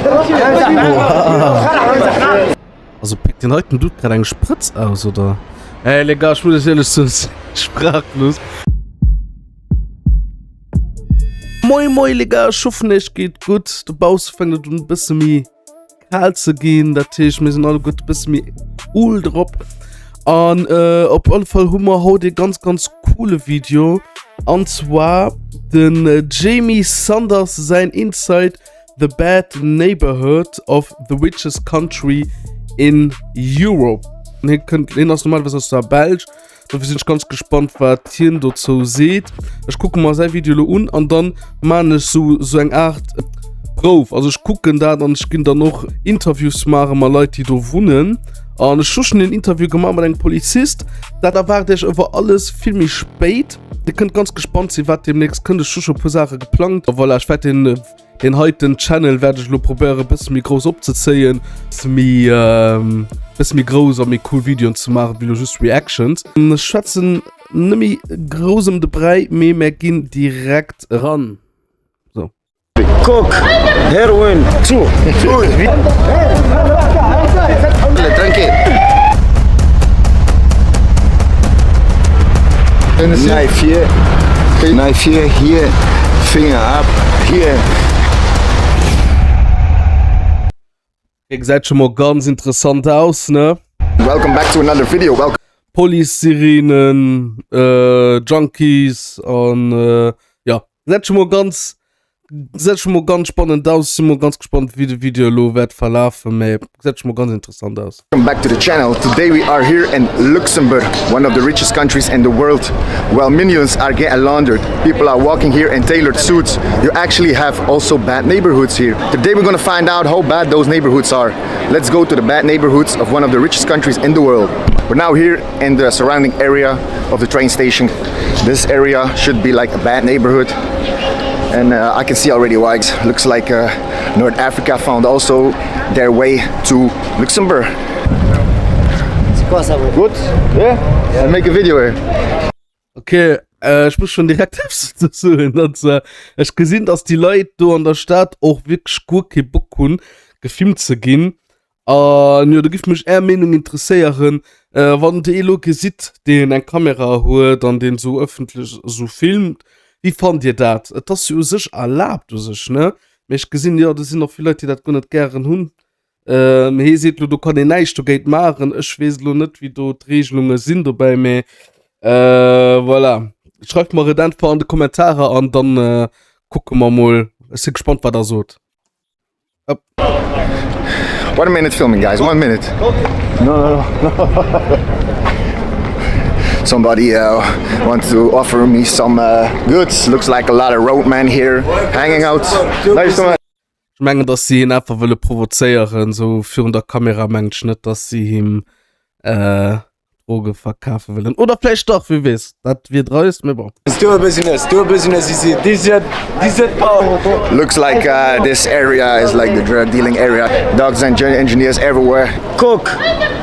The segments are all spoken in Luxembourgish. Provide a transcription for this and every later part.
Oha. Also pickt den heiten Dude grad eng Sprëtz aus, oder? Ey, les gars, ech muss iech éierlech soen, ech sinn sprachlos. Moi moi les gars, ech hoffen iech geet gutt. Dobausse fänkt et un e bësse méi kal ze ginn, dat heescht mir sinn alleguerte e bësse méi cool drop. An äh, op alle Fall hu mer haut e ganz ganz coole Video an zwar den äh, Jamie Sanders säin Inside The Bad Neighborhood of the Richest Country in Europe. Hien kënnt, hien ass normalerweis aus der Belsch, dofir sinn ech ganz gespannt, wat hien dozou seet. Ech kucke mer säi Video elo un an dann maan ech sou sou eng Aart Prouf. Also ech kucken dat an ech ginn dann och Interviews maache mat Leit, déi do wunnen. An ech hu schonn en Interview gemaach mat engem Polizist. Dat erwaart iech ower alles vill méi spéit. Dir kënnt ganz gespannt sinn, wat deemnächst kënnt. Ech hu scho e puer Saache geplangt. A voilà, ech wäert den Deen heiten Channel wäert ech elo probéieren e bësse méi grouss opzezéien, bësse méi bësse méi grouss a méi cool Videoen ze maachen, wéi elo just Reactions. Ech schwätzen net méi grouss ëm de Bräi, mee mär ginn direkt eran. Sou. Coke, Heroin, zu. Knife here, knife here, here, finger up, here. Okay, gesäit scho mol ganz interessant aus, ne? Welcome back to another video. Welcome Police-Sirenen, äh, Junkies an äh, ja, gesäit scho mol ganz Gesäit scho mol ganz spannend aus. Sinn mol ganz gespannt wéi de Video elo wäert verlafen, mee gesäit scho mol ganz interessant aus. back to the channel. Today we are here in Luxembourg, one of the richest countries in the world. While millions are getting laundered, people are walking here in tailored suits. You actually have also bad neighborhoods here. Today we're gonna find out how bad those neighborhoods are. Let's go to the bad neighborhoods of one of the richest countries in the world. We're now here in the surrounding area of the train station. This area should be like a bad neighborhood. And uh, I can see already why it looks like uh, North Africa found also their way to Luxembourg. Good? Yeah? yeah. I make a video here. Okay, äh, ech muss schon direkt eppes dazu soen, dass, äh, ech gesinn, dass déi Leit do an der Stad och wierklech guer kee Bock hunn, gefilmt ze ginn. An jo, do giff mech är Meenung interesséieren, wann dir ee lo gesitt, deen eng Kamera huet an deen esou ëffentlech esou filmt, wéi fannt dir dat? Et ass jo u sech erlaabt u sech, ne? Mee ech gesinn, jo, do sinn och vill Leit, déi dat guer net gären hunn. Mee hie seet lo, do kann een näischt dogéint maachen. Ech weess elo net, wéi do d'Reegelunge sinn dobäi, mee voilà. Schreift mer et einfach an de Kommentarer an dann kucke mer mol. Ech si gespannt, wat der sot. Up. One minute filming, guys. One minute. No, no, no. Somebody uh, wants to offer me some uh, goods. Looks like a lot of roadmen here hanging out. Nice to Ech mengen, dass si hien einfach wëlle provozéieren, sou virun der Kamera mengt ech net, dass si him äh, Droge verkafe wëllen. Oder vläicht dach, wie weess. Dat wier dreist, mee bon. Do a business, do a business is it. This it, this it power. Looks like uh, this area is like the drug dealing area. Dogs and engineers everywhere. Coke,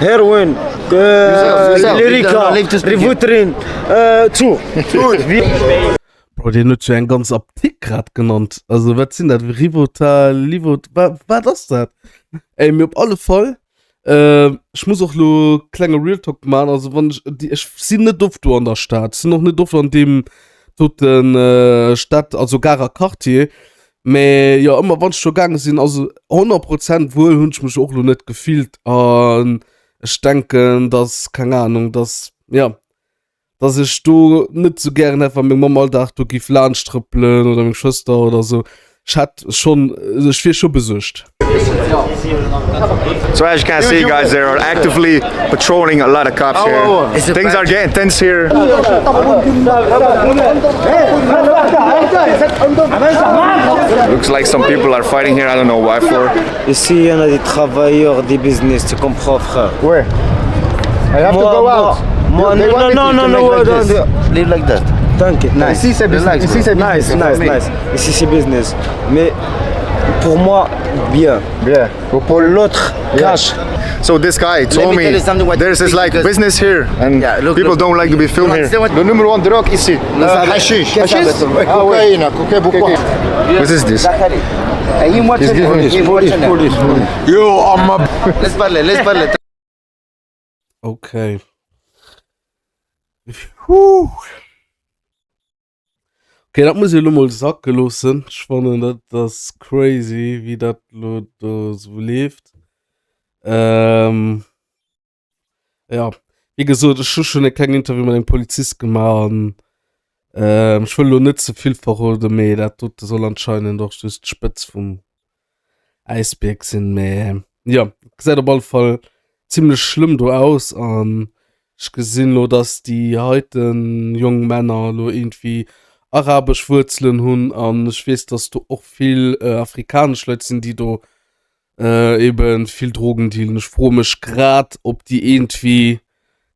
heroin, uh, Lyrica, Rivotril, uh, zu. Bro, deen huet jo eng ganz Aptik grad genannt. Also wat sinn dat? Rivotal, Livot, wat ass dat? Ey, mee op alle Fall, Ech muss och lo klenge Real Talk man, also wann ech déi ech sinn net oft do an der Stad, sinn och net oft an deem doten Stad, also Garer Quartier, mä jo ëmmer wann ech do gaange sinn, also 100 Prozent wuel hunn ech mech och lo net gefillt an ech denken, dass, keng Ahnung, dass jo dass ech do net sou gären hätt, wa meng Mamm all Dag do giff laanscht trëppelen oder meng Schwëster oder sou. Ech hätt schonn, ech wier scho besuergt. So as you can see guys they are actively patrolling a lot of cops here. Things are getting tense here. Looks like some people are fighting here, I don't know why for. Ici, il y en a des travailleurs, des business, tu comprends, frère. Where? I have to go out. Moi, They non, want me non, to non, make non, like non, this. non. Live like that. T'inquiète. Nice. Ici c'est business. Relax, Ici c'est Nice, business. nice, nice. Ici, c'est business. Mais pour moi, bien. Yeah. Pour l'autre, cash. So this guy told me me, tell you something what there's this like because- business here and Yeah, look, people look. don't like to be filmed You here. understand what- The number one drug ici. sabe- Hashish. Qu'est-ce que ça Hashish? Ah, ouais. Cocaïne, cocaïne, beaucoup. What is this? He's giving Police, police, police. Yo, I'm a Laisse parler, laisse parler. Okay. Huh. Okay, dat muss ech elo mol sacke loossen. Ech fannen dat ass crazy, wéi dat elo do sou leeft. Ähm, ja, wéi gesot, ech hu schonn e klengen Interview mat engem Polizist gemaach an ähm, ech wëll elo net ze vill verroden, mee dat dote soll anscheinend och just d'Spëtz vum Äisbierg sinn, mee jo, gesäit op alle Fall zimmlech schlëmm do aus an ech gesinn lo, dass déi heiten jong Männer lo iergendwéi arabesch Wuerzelen hunn an ech weess, dass do och vill afrikanesch Leit sinn, déi do eben vill Drogen dealen. Ech froe mech grad, ob déi iergendwéi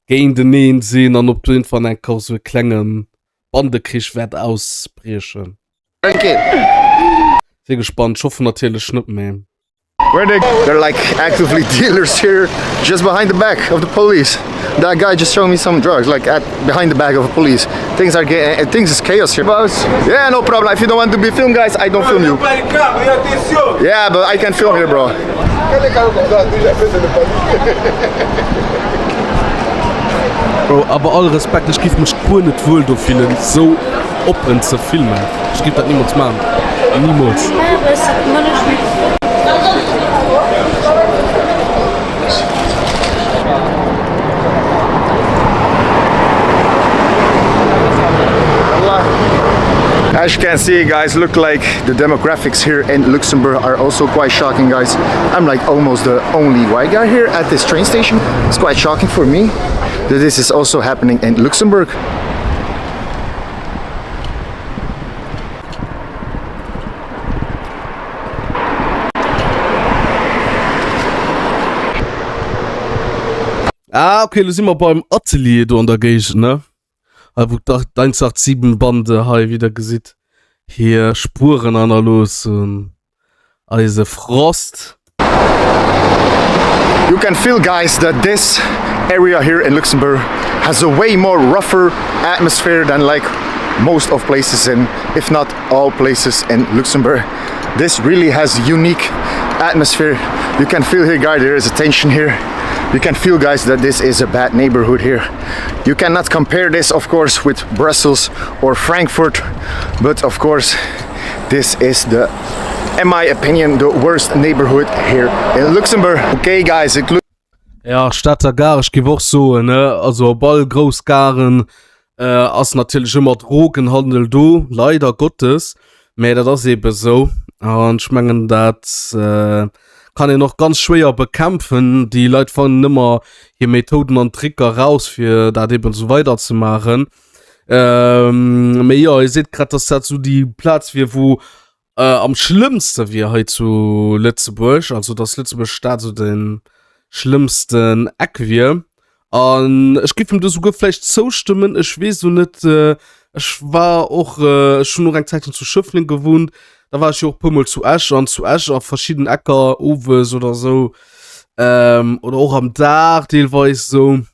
géinteneen sinn an ob do iergendwann eng Kéier sou e klenge Bandekrich wäert ausbriechen. Si gespannt, ech hoffen natierlech net, mee. Where they they're like actively dealers here just behind the back of the police. That guy just showed me some drugs like at behind the back of the police. Things are getting things is chaos here. Boss. Yeah, no problem. If you don't want to be filmed guys, I don't film you. Yeah, but I can film here, bro. Bro, awer all Respekt, ech giff mech guer net wuel do fillen sou oppen ze filmen. Ech giff dat nimools maan. Nimools. As you can see guys, look like the demographics here in Luxembourg are also quite shocking guys. I'm like almost the only white guy here at this train station. It's quite shocking for me that this is also happening in Luxembourg. Ah okay, lo si mer beim Atelier do an der Géigend, ne? Hei wou d'187 Bande hei wéi der gesitt hir Spueren hannerlooss hunn. Eise Frost. You can feel guys that this area here in Luxembourg has a way more rougher atmosphere than like most of places in, if not all places in Luxembourg. This really has unique atmosphere. You can feel here guys, there is a tension here. You can feel guys that this is a bad neighborhood here. You cannot compare this of course with Brussels or Frankfurt, but of course this is the, in my opinion, the worst neighborhood here in Luxembourg. Okay guys, it looks Ja, Stater Gare, ech géif och soen, ne, also op all grouss Garen äh, ass natierlech ëmmer Drogenhandel do, leider Gottes, mä dat ass eebe sou. An ech mengen, dat äh, kann een och ganz schwéier bekämpfen. Déi Leit fannen ëmmer hir Methoden an Tricker raus, fir dat eben esou weiderzemaachen. Ähm, mee jo, hie seet grad, dass dat esou déi Plaz wier, wou äh, am schlëmmste wier hei zu Lëtzebuerg, also dass Lëtzebuerg Stad esou de schlëmmsten Eck wier. An ech géif em do souguer vläicht zoustëmmen. Ech weess elo net, ech war och, ech hunn och eng Zäitchen zu Schëffleng gewunnt, da war ech jo och e puermol zu Esch an zu Esch a verschidden Ecker owes oder esou oder och am Dag deelweis esou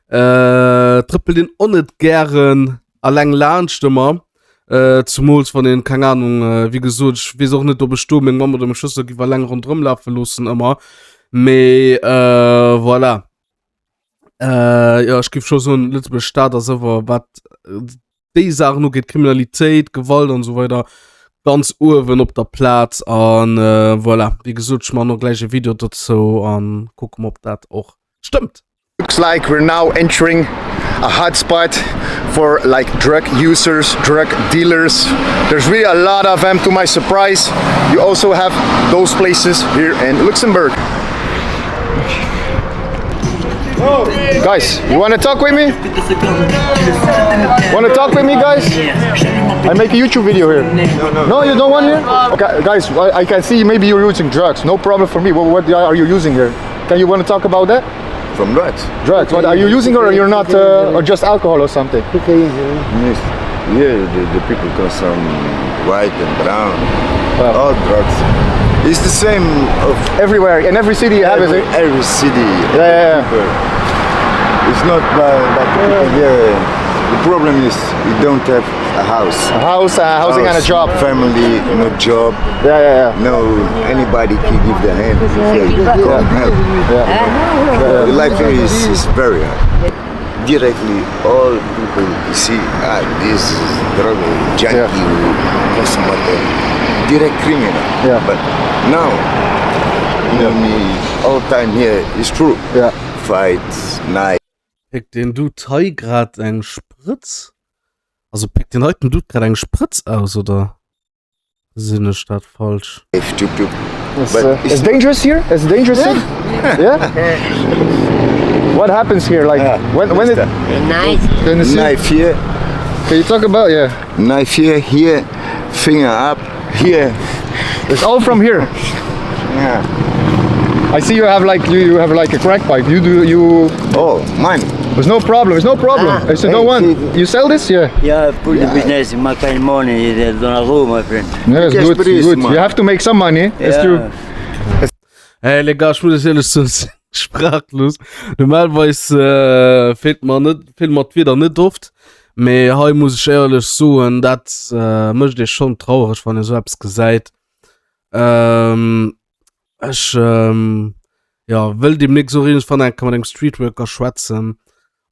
trëppelt een och net gären alleng laanscht ëmmer. Zumools wann een, keng Ahnung, wéi gesot, ech weess och net, ob ech do meng Mamm oder meng Schwëster géif alleng ronderëm lafe loossen ëmmer. Mee voilà. Jo, ech géif scho soen, Lëtzebuerg Stad ass awer, wat déi Saachen ugeet, Kriminalitéit, Gewalt an esou weider, ganz uewen op der Plaz. An voilà, wéi gesot, ech maachen och gläich e Video dozou an kucke mer, ob dat och stëmmt. Looks like we're now entering a hot spot for like drug users, drug dealers. There's really a lot of them to my surprise. You also have those places here in Luxembourg. Guys, you wanna talk with me? Wanna talk with me guys? I make a YouTube video here. No, you don't want here? Okay, guys, I, I can see maybe you're using drugs. No problem for me. What, what are you using here? Can you wanna talk about that? From drugs. Drugs. What are you using or you're not, uh, or just alcohol or something? Yes. Yeah, the, the people consume white and brown. All drugs. It's the same of Everywhere, in every city you have every, it. every city. Yeah, yeah, yeah. People. It's not by, by the people here. The problem is you don't have a house. A house, a housing and a job. Family, no job. Yeah, yeah, yeah. No, anybody can give the hand. If they come help. Yeah. The life here is, is very hard. Directly, all people you see, ah, this is drug junkie, consumateur, direct criminal. Yeah. But now, you know me, all time here is true. Yeah. Fight, knife. Péckt deen Dude hei grad eng Sprëtz? Also péckt deen heiten Dude grad eng Sprëtz aus, oder gesinn ech dat falsch? Tube, tube. It's, But uh, it's it's dangerous here. It's dangerous here. Yeah. What happens here? Like when when it Nice. can you see? Knife here, Can you talk about yeah? knife here, here, finger up, here. It's all from here. Yeah. I see you have like you, you have like a crack pipe. You do you. Oh, mine. There's no problem. It's no problem. Ah. I said no Hey, one. see- You sell this? Yeah. Yeah, put the business, make kind money, they don't go, my friend. Yeah, it's Yes, good. but it's Good. man. You have to make some money. It's Yeah. true. Hey les gars, ech muss iech éierlech soen, ech sinn sprachlos. Normalerweis äh, feelt mer net, feelen mer d'Wierder net oft, mee hei muss ech éierlech soen, dat äh, mécht ee schonn trauereg, wann ee sou eppes gesäit. Ähm, ech ähm, ja, wëll deemnächst och iergendwann eng Kéier mat engem Streetworker schwätzen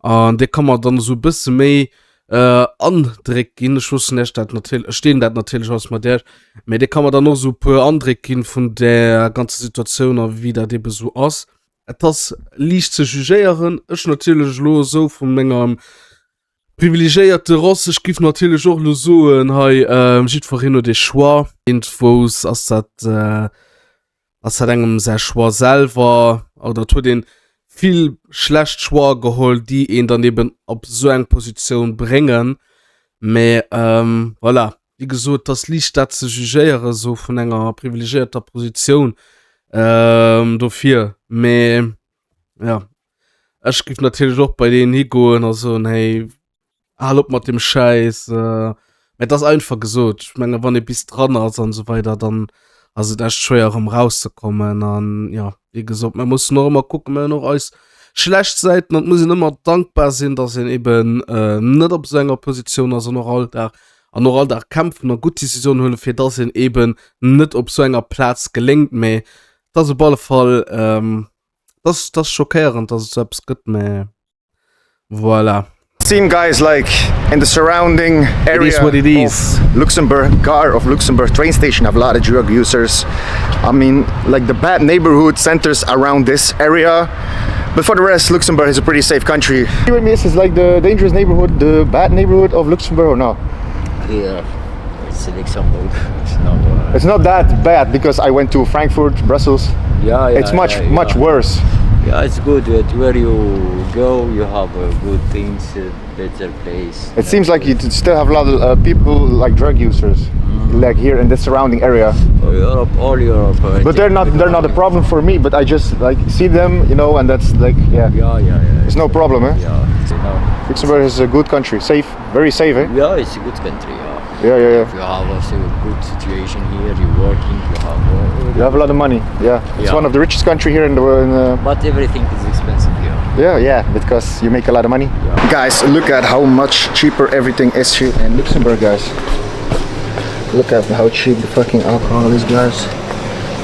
an dee ka mer dann esou e bësse méi äh, Andréck ginn. Ech loossen iech dat natierlech, ech deelen dat natierlech alles mat iech, mee dee ka mer dann och esou e puer Andréck ginn vun där ganzer Situatioun a wéi dat ebe sou ass. Et ass liicht ze jugéieren. Ech natierlech elo esou vu mengem privilegéierte Ross, ech giff natierlech och elo soen, hei jiddwereen huet ee Choix. Iergendwous ass dat, ass dat engem säi Choix selwer oder et huet een vill schlecht Choix geholl, déi een dann eben op esou eng Positioun bréngen. Mä voilà, wéi gesot, et ass liicht dat ze jugéieren esou vun enger privilegéierter Positioun dofir. Mä jo. Ech giff natierlech och bei deen higoen a soen, hey, hal op mat dem Schäiss. Äh, mä et ass einfach gesot. Ech menge wann ee bis dran ass an esou weider, dann ass et echt schwéier erëm rauszekommen. An jo, wéi gesot, mir mussen och ëmmer kucken, mir hunn och eis schlecht Säiten an et muss een ëmmer dankbar sinn, datt een eben äh, net op esou enger Positioun ass an och all Dag an och all Dag kämpfen a gutt Decisionen huelen, fir datt een eben net op esou enger Plaz geléngt. Mä et ass op alle Fall ähm, Das, das schockéierend, dass et sou eppes gëtt, mä voilà. Seen guys like in the surrounding area It is what it is. of Luxembourg Gare of Luxembourg train station have a lot of drug users. I mean, like the bad neighborhood centers around this area. But for the rest, Luxembourg is a pretty safe country. This is like the dangerous neighborhood, the bad neighborhood of Luxembourg or no? Yeah, it's Luxembourg. It's not. Uh, It's not that bad because I went to Frankfurt, Brussels. yeah, yeah, It's much, yeah, much yeah. worse. Yeah, it's good that where you go, you have uh, good things, uh, better place. It seems like you still have a lot of uh, people like drug users, like here in the surrounding area. Oh, Europe, all Europe. I But they're think not they're not a problem for me. But I just like see them, you know, and that's like yeah, Yeah, yeah, yeah. it's no problem, eh? Yeah, you know. Luxembourg is a good country, safe, very safe, eh? Yeah, it's a good country. Yeah. Yeah, yeah, yeah. If you have also a good situation here, you're working, you have. Uh, You have a lot of money. Yeah, it's Yeah. one of the richest country here in the in the but everything is expensive here. Yeah, yeah, because you make a lot of money. Guys, look at how much cheaper everything is here in Luxembourg, guys. Look at how cheap the fucking alcohol is, guys.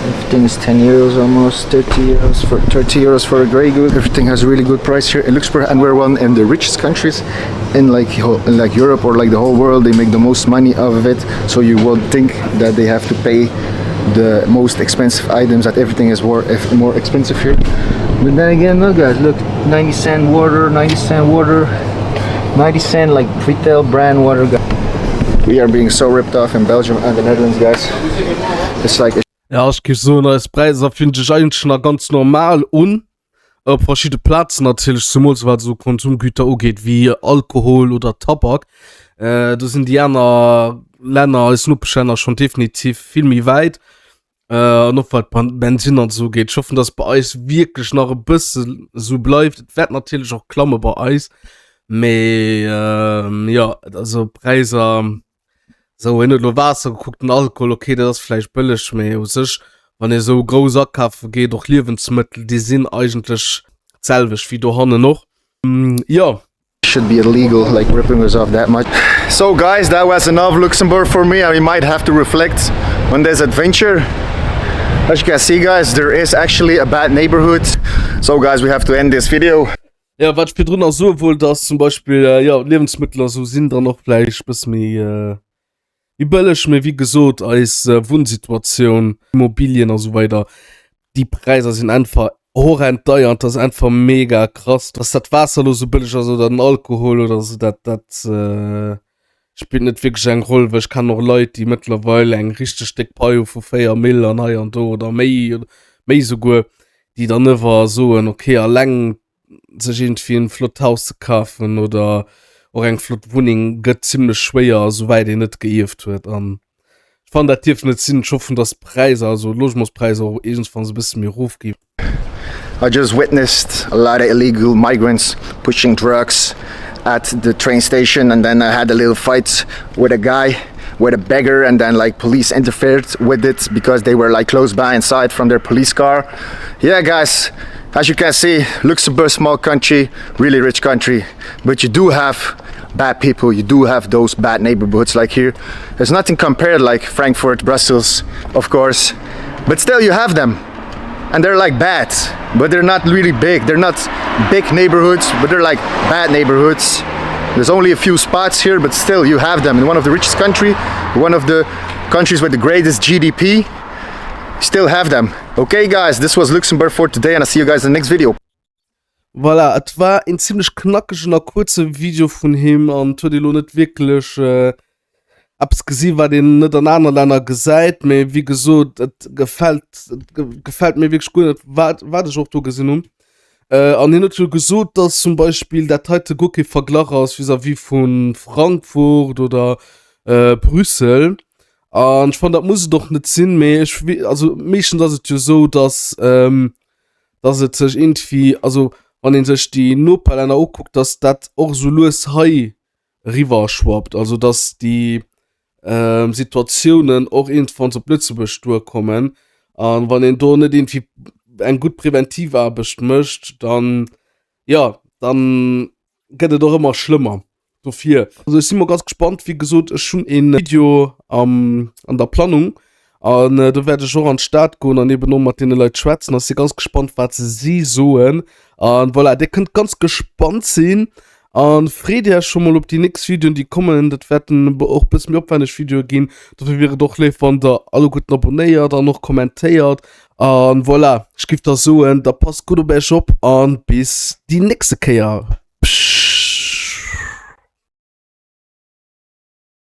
Everything is 10 euros almost, 30 euros for 30 euros for a grey goose. Everything has a really good price here in Luxembourg, and we're one in the richest countries in like in like Europe or like the whole world. They make the most money out of it, so you won't think that they have to pay the most expensive items. That everything is more more expensive here. But then again, look guys, look, 90 cent water, 90 cent water, 90 cent like retail brand water. We are being so ripped off in Belgium and the Netherlands, guys. It's like a Ja, ech géif soen, eis Präisser fillen sech eigentlech nach ganz normal un. Op verschidde Plazen natierlech, zemools wat esou Konsumgüter ugeet wéi Alkohol oder Tabak. Äh, do sinn déi aner Länner, eis Nopeschlänner schonn definitiv vill méi wäit. Äh, an och wat Bensinn an esou ugeet. Ech hoffen, dass bei eis wierklech nach e bësse esou bleift. Et wäert natierlech och klamme bei eis, mee jo, also Präisser. Sou, hien huet elo Waasser gekuckt, den Alkohol, okay, dat ass vläicht bëlleg, mee u sech, wann ee sou grouss akafe geet, och Liewensmëttel, déi sinn eigentlech d'selwecht wéi dohannen och. Jo. Should be illegal, like ripping us off that much. So guys, that was enough Luxembourg for me. I might have to reflect on this adventure. As you can see guys, there is actually a bad neighborhood. So guys, we have to end this video. Ja, wat ech virdrun nach soe wollt, ass zum Beispill, äh, jo, Liewensmëttel a sou sinn dann och vläicht bësse méi, äh, méi bëlleg, mee wéi gesot, eis äh, Wunnsituatioun, Immobilien a sou weider, déi Präisser sinn einfach horrend deier an dat ass einfach mega krass, dass dat Waasser elo sou bëlleg ass oder den Alkohol oder sou, dat, dat, äh, spillt net wierklech eng Roll, well ech kennen och Leit, déi mëttlerweil eng richteg déck Pai hu vu 4 Mill an hei an do oder méi, méi souguer, déi dann ëwer soen, okay, alleng sech iergendwéi en flott Haus ze kafen oder och eng flott Wunneng gëtt zimlech schwéier, esouwäit een net geierft huet. An ech fannen, dat dierf net sinn. Ech hoffen, dass d'Präisser, also d'Logementspräisser och iergendwanns e bësse méi erofginn. I just witnessed a lot of illegal migrants pushing drugs at the train station and then I had a little fight with a guy with a beggar and then like police interfered with it because they were like close by inside from their police car. Yeah guys, as you can see, Luxembourg small country, really rich country, but you do have bad people, you do have those bad neighborhoods like here. There's nothing compared like Frankfurt, Brussels, of course, but still you have them. And they're like bad, but they're not really big. They're not big neighborhoods, but they're like bad neighborhoods. There's only a few spots here, but still you have them. In one of the richest country, one of the countries with the greatest GDP, still have them. Okay guys, this was Luxembourg for today and I see you guys in the next video. Voilà, et war een zimlech knackegen a kuerze Video vun him an et huet ee lo net wierklech äh, eppes gesi wat een net an aner Länner gesäit, mee wéi gesot, et gefält et gefält mir wierklech guer net wat wat ech och do gesinn hunn. Äh, an hien huet jo gesot, dass zum Beispill dat heite guer kee Verglach ass vis-à-vis vu Frankfurt oder äh, Brüssel. An ech fannen dat muss et och net sinn, mee ech also meeschtens ass et jo esou, dass ähm, dass et sech irgendwie, also wann een sech déi Noperlänner ukuckt, dass dat och esou lues hei eriwwer schwappt, also dass déi ähm, Situatiounen och irgendwanns op Lëtzebuerg duerkommen an wann een do net irgendwie eng gutt Präventivaarbecht mécht, dann jo, dann gëtt et och ëmmer schlëmmer. Dofir, also ech si mol ganz gespannt, wéi gesot, ech hunn een Video am, an der Plannung an äh, do wäert ech och an d'Stad goen an eben och mat deene Leit schwätzen. A si ganz gespannt, wat si soen. An voilà, dir kënnt ganz gespannt sinn an freet iech scho mol op déi nächst Videoen, déi kommen. Dat wäerten och bësse méi opwänneg Videoe ginn. Dofir wier et och léif, wann der alleguerten abonnéiert an och kommentéiert. An voilà, ech giff da soen, da passt gutt op iech op an bis déi nächste Kéier.